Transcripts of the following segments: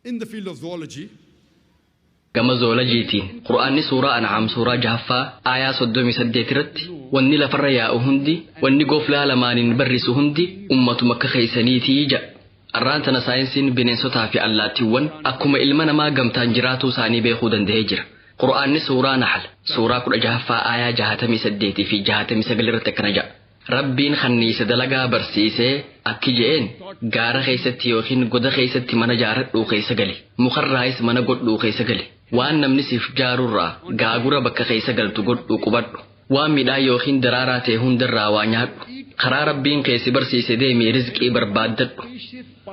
In the field of zoology, Gama zoolojiitiin Qur'aanni suuraa An'aam suuraa 6ffaa aayaa 38 irratti wanni lafarra yaa'u hundi, wanni goflaa lamaaniin barrisu hundi ummatuma akka keeysaniitii jedha. Arraan tana saayinsiin bineensotaa fi allaattiiwwan akkuma ilma namaa gamtaan jiraatuu isaanii beekuu danda'ee jira. Qur'aanni suuraa Nahl suuraa 16ffaa aayaa 68 fi 69 irratti akkana jedha. Rabbiin kanniisa dalagaa barsiisee akki je'een gaara keessatti yookiin goda keessatti mana jaaradhuu keessa gali. Mukarraayis mana godhuu keessa gali. Waan namni siif jaarurraa gaagura bakka keessa galtu godhuu qubadhu. Waan midhaan yookiin daraaraa ta'e hundarraa waa nyaadhu. Karaa Rabbiin keessi barsiise deemii rizqii barbaaddadhu.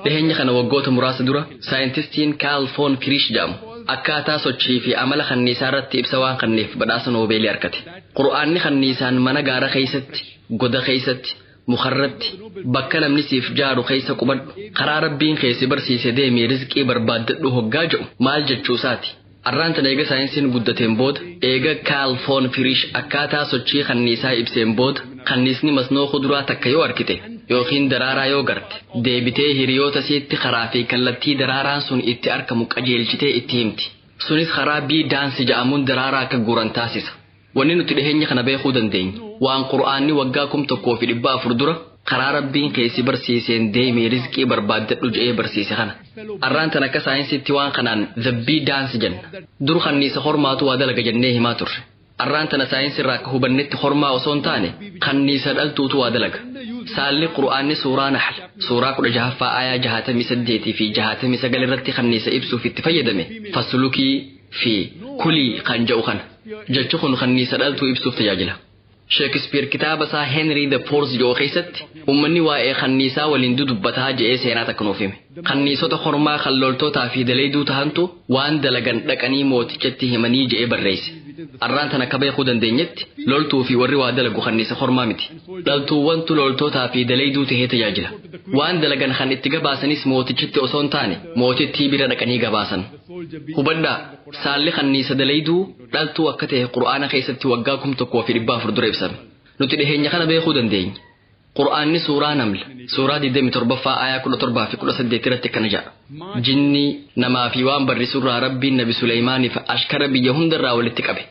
Dhiheenya kana waggoota muraasa dura saayintistiin Kaal Foon Kiriish jedhamu akkaataa sochii fi amala kanniisaa irratti ibsa waan kanneef badhaasa Noobeelii argate. Qur'aanni kanniisaan mana gaara keessatti, goda keessatti, mukarratti, bakka namni siif jaaru keessa qubadhu. Karaa Rabbiin keessi barsiise deemii rizqii barbaaddadhu hoggaa jedhu maal jechuusaati? Arraan tana eega saayinsiin guddateen booda, eega Kaal Foon Firiish akkaataa sochii kanniisaa ibseen booda, kanniisni masnoo kuduraa takka yoo argite yookiin daraaraa yoo garte, deebitee hiriyoota isiitti karaa fi kallattii daraaraan sun itti argamu qajeelchitee itti himti. Sunis karaa bee dance jedhamuun daraaraa akka guuran taasisa. Wanni nuti dhiheenya kana beekuu dandeenya waan Qur'aanni waggaa 1400 dura karaa Rabbiin keessi barsiiseen deemee rizqii barbaaddadhu je'ee barsiise kana. Arraan tan akka saayinsiitti waan kanaan the bee dance jenna. Dur kanniisa hormaatu waa dalaga jennee himaa turre. Arraan tana saayinsirraa akka hubannetti hormaa osoo hin taane kanniisa dhaltuutu waa dalaga. Saalli Qur'aanni suuraa Nahl suuraa 16ffaa aayaa 68 fi 69 irratti kanniisa ibsuuf itti fayyadame faslukii fi kulii kan jedhu kana. Jechi kun kanniisa dhaltuu ibsuuf tajaajila. Sheekispeer kitaaba isaa Henry the Fourth jedhu keessatti uummanni waa'ee kanniisaa waliin dudubbataa je'ee seenaa takka nuuf hime. Kanniisota hormaa kan loltootaa fi daleeyduu tahantu waan dalagan dhaqanii mootichatti himanii je'ee barreesse. Arraan tana akka beekuu dandeenyetti loltuu fi warri waa dalagu kanniisa hormaa miti. Dhaltuuwwantu loltootaa fi daleeyduu tahee tajaajila. Waan dalagan kan itti gabaasanis mootichatti osoo hin taane mootittii bira dhaqanii gabaasan. Hubadhaa, saalli kanniisa daleeyduu dhaltuu akka ta'e Qur'aana keessatti waggaa 1400 dura ibsame. Nuti dhiheenya kana beekuu dandeenya. Qur'aanni suuraa Naml suuraa 27ffaa aayaa 17 fi 18 irratti akkana jedha. Jinnii namaa fi waan barrisurraa Rabbiin Nabi Suleymaaniif ashkara biyya hundarraa walitti qabe.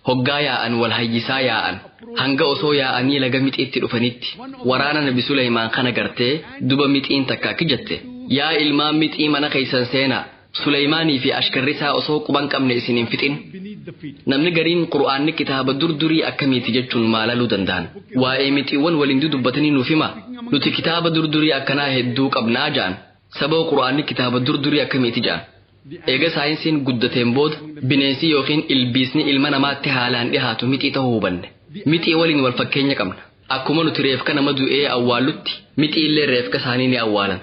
Hoggaa yaa'an wal hayyisaa yaa'an hanga osoo yaa'anii laga mixiitti dhufanitti waraana Nabi Suleymaan kana gartee duba mixiin takka akki jette. Yaa ilmaan mixii mana keessan seenaa. Suleymaanii fi ashkarri isaa osoo quban qabne isin hin fixin. Namni gariin Qur'aanni kitaaba durdurii akkamiiti jechuun maalaluu danda'an. Waa'ee mixiiwwan waliin dudubbatanii nuuf hima. Nuti kitaaba durdurii akkanaa hedduu qabnaa ja'an. Sababa Qur'aanni kitaaba durdurii akkamiiti ja'an. Eega saayinsiin guddateen booda bineensi yookiin ilbiisni ilma namaatti haalaan dhihaatu mixii ta'uu hubanne. Mixii waliin wal fakkeenya qabna. Akkuma nuti reefka nama du'ee awwaallutti mixii illee reefka isaanii ni awwaalan.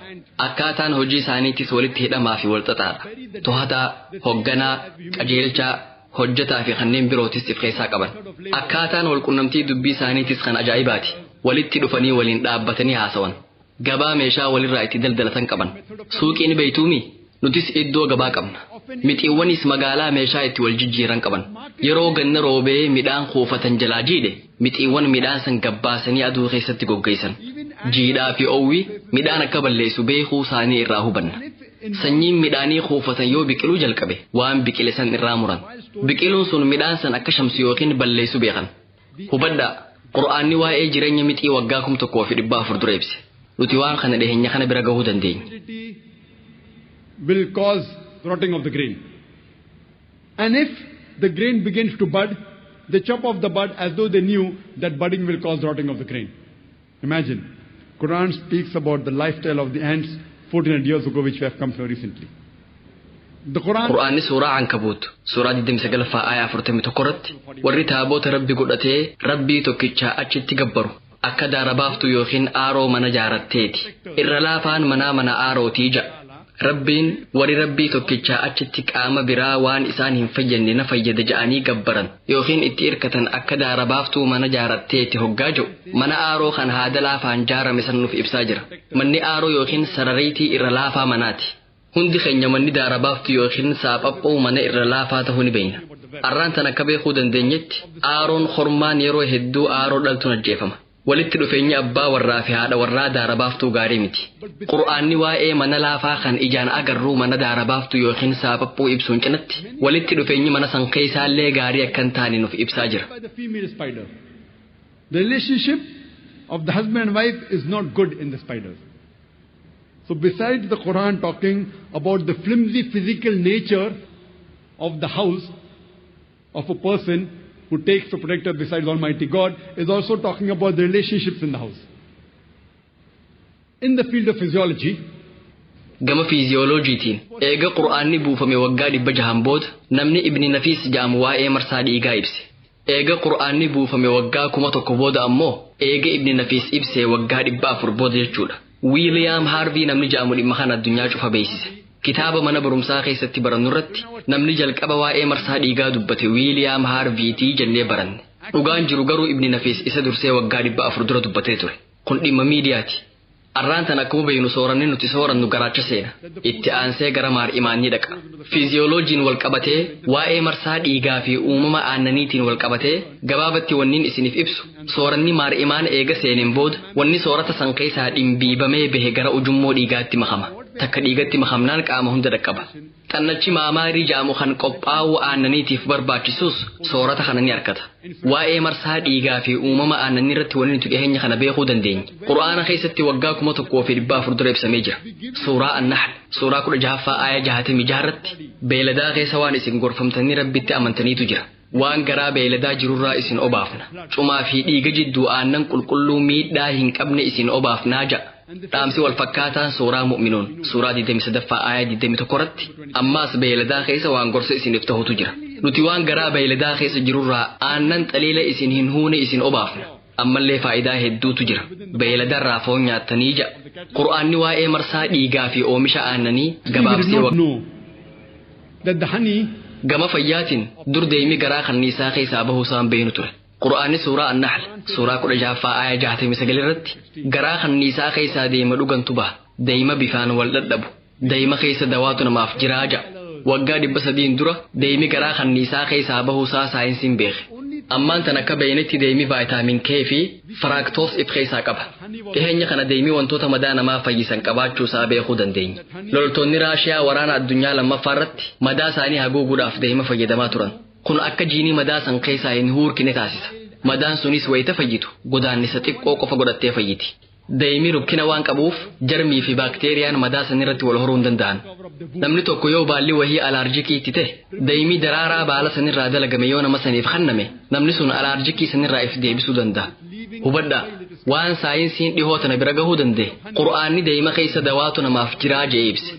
Akkaataan hojii isaaniitis walitti hidhamaa fi wal xaxaadha. To'ataa, hogganaa, qajeelchaa, hojjetaa fi kanneen birootis of keessaa qaban. Akkaataan walqunnamtii dubbii isaaniitis kan ajaa'ibaati. Walitti dhufanii waliin dhaabbatanii haasawan. Gabaa meeshaa walirraa itti daldalatan qaban. Suuqiin beeytuumi? Nutis iddoo gabaa qabna. Mixiiwwanis magaalaa meeshaa itti wal jijjiiran qaban. Yeroo ganna roobee midhaan kuufatan jalaa jiidhe mixiiwwan midhaan san gabbaasanii aduu keessatti goggeessan. Jiidhaa fi oowwi midhaan akka balleessu beekuu isaanii irraa hubanna. Sanyiin midhaanii kuufatan yoo biqiluu jalqabe waan biqile san irraa muran. Biqiluun sun midhaan san akka shamsu yookiin balleessu beekan. Hubadhaa, Qur'aanni waa'ee jireenya mixii waggaa 1400 dura ibse. Nuti waan kana dhiheenya kana bira gahuu dandeenya. Will cause rotting of the grain. And if the grain begins to bud, they chop off the bud as though they knew that budding will cause rotting of the grain. Imagine, Quran speaks about the lifestyle of the ants 1400 years ago, which we have come to know recently. The Quran Qur'aanni suuraa Ankabuut suuraa 29ffaa aayaa 41 irratti warri taaboota Rabbi godhatee Rabbii tokkichaa achitti gabbaru akka daara baaftu yookiin aaroo mana jaaratteeti. Irra laafaan manaa mana aarootii ja'a. Rabbiin warri Rabbii tokkichaa achitti qaama biraa waan isaan hin fayyadne na fayyada ja'anii gabbaran yookiin itti hirkatan akka daara baaftuu mana jaaratteeti hoggaa jiru mana aaroo kan haada laafaan jaarame san nuuf ibsaa jira. Manni aaroo yookiin sarariitii irra laafaa manaati. Hundi keenya manni daara baaftu yookiin saaphaphoo mana irra laafaa ta'uu ni beekna. Arraan tan akka beekuu dandeenyetti aaroon hormaan yeroo hedduu aaroo dhaltuun ajjeefama. Walitti dhufeenyi abbaa warraa fi haadha warraa daara baaftuu gaarii miti. Qur'aanni waa'ee mana laafaa kan ijaan agarruu mana daara baaftuu yookiin saapaphuu ibsuun cinatti walitti dhufeenyi mana san keessaallee gaarii akka hin taane nuuf ibsaa jira. By the female spider. The relationship of the husband and wife is not good in the spiders. So besides the Quran talking about the flimsy physical nature of the house of a person who takes a protector besides Almighty God, is also talking about the relationships in the house. In the field of physiology, Gama fiiziyooloojiitiin eega Qur'aanni buufame waggaa 600 booda namni Ibni Nafiis jedhamu waa'ee marsaa dhiigaa ibse. Eega Qur'aanni buufame waggaa 1000 booda ammoo eega Ibni Nafiis ibse waggaa 400 booda jechuudha. Wiiliyaam Haarvii namni jedhamu dhimma kana addunyaa cufa beeksise. Kitaaba mana barumsaa keessatti barannu irratti namni jalqaba waa'ee marsaa dhiigaa dubbate Wiiliyaam Haarviitii jennee baranne. Dhugaan jiru garuu Ibni Nafiis isa dursee waggaa 400 dura dubbatee ture. Kun dhimma miidiyaati. Arraan tan akkuma beeknu sooranni nuti soorannu garaacha seena. Itti aansee gara maar'imaanii dhaqa. Fiiziyooloojiin wal qabatee waa'ee marsaa dhiigaa fi uumama aannaniitiin wal qabatee gabaabatti wanniin isiniif ibsu sooranni maar'imaan eega seeneen booda wanni soorata san keessaa dhimbiibamee bahe gara ujummoo dhiigaatti makama. Takka dhiigatti makamnaan qaama hunda dhaqqaba. Xannachi maamaarii jedhamu kan qophaa'uu aannaniitiif barbaachisus soorata kana ni argata. Waa'ee marsaa dhiigaa fi uumama aannanii irratti wanni nuti dhiyeenya kana beekuu dandeenya. Qur'aana keessatti waggaa 1400 dura ibsamee jira. Suuraa An-Nahl suuraa 16ffaa aaya 66 irratti beeyladaa keessa waan isin gorfamtanii Rabbitti amantaniitu jira. Waan garaa beeyladaa jirurraa isin obaafna. Cumaa fi dhiiga jidduu aannan qulqulluu miidhaa hin qabne isin obaafnaa ja'a. Dhaamsi wal fakkaataan suuraa Mu'minuun suuraa 23ffaa aaya 21 irratti ammaas beeyladaa keessa waan gorsa isiniif ta'utu jira. Nuti waan garaa beeyladaa keessa jirurraa aannan xaliila isin hin huune isin obaafna. Ammallee faayidaa hedduutu jira. Beeyladarraa foon nyaattanii ja'a. Qur'aanni waa'ee marsaa dhiigaa fi oomisha aannanii we did gabaabsee not know that the honey Gama fayyaatiin dur deemi garaa kanniisaa keessaa bahuu isaan beeynu ture. Qur'aanni suuraa An-Nahl suuraa 16ffaa aaya 69 irratti garaa kanniisaa keessaa deema dhugantu baha. Deema bifaan wal dhadhabu. Deema keessa dawaatu namaaf jiraa ja'a. Waggaa 300 dura deemi garaa kanniisaa keessaa bahuu isaa saayinsiin beeke. Ammaan tan akka beeynetti deemi vaayitaamin K fi firaaktoos if keessaa qaba. Dhiheenya kana deemi wantoota madaa namaa fayyisan qabaachuu isaa beekuu dandeenya. Loltoonni Raashiyaa waraana addunyaa lammaffaa irratti madaa isaanii haguuguudhaaf deema fayyadamaa turan. Kun akka jiinii madaa san keessaa hin huurkine taasisa. Madaan sunis wayita fayyitu godaannisa xiqqoo qofa godhattee fayyiti. Deemi rukkina waan qabuuf jarmii fi baakteeriyaan madaa san irratti wal horuu hin danda'an. Namni tokko yoo baalli wahii alaarjikiitti ta'e deemi daraaraa baala sanirraa dalagame yoo nama saniif kenname namni sun alaarjikii sanirraa if deebisuu danda'a. Hubadhaa waan saayinsiin dhihoo tana bira gahuu danda'e Qur'aanni deema keessa dawaatu namaaf jiraa je'ee ibse.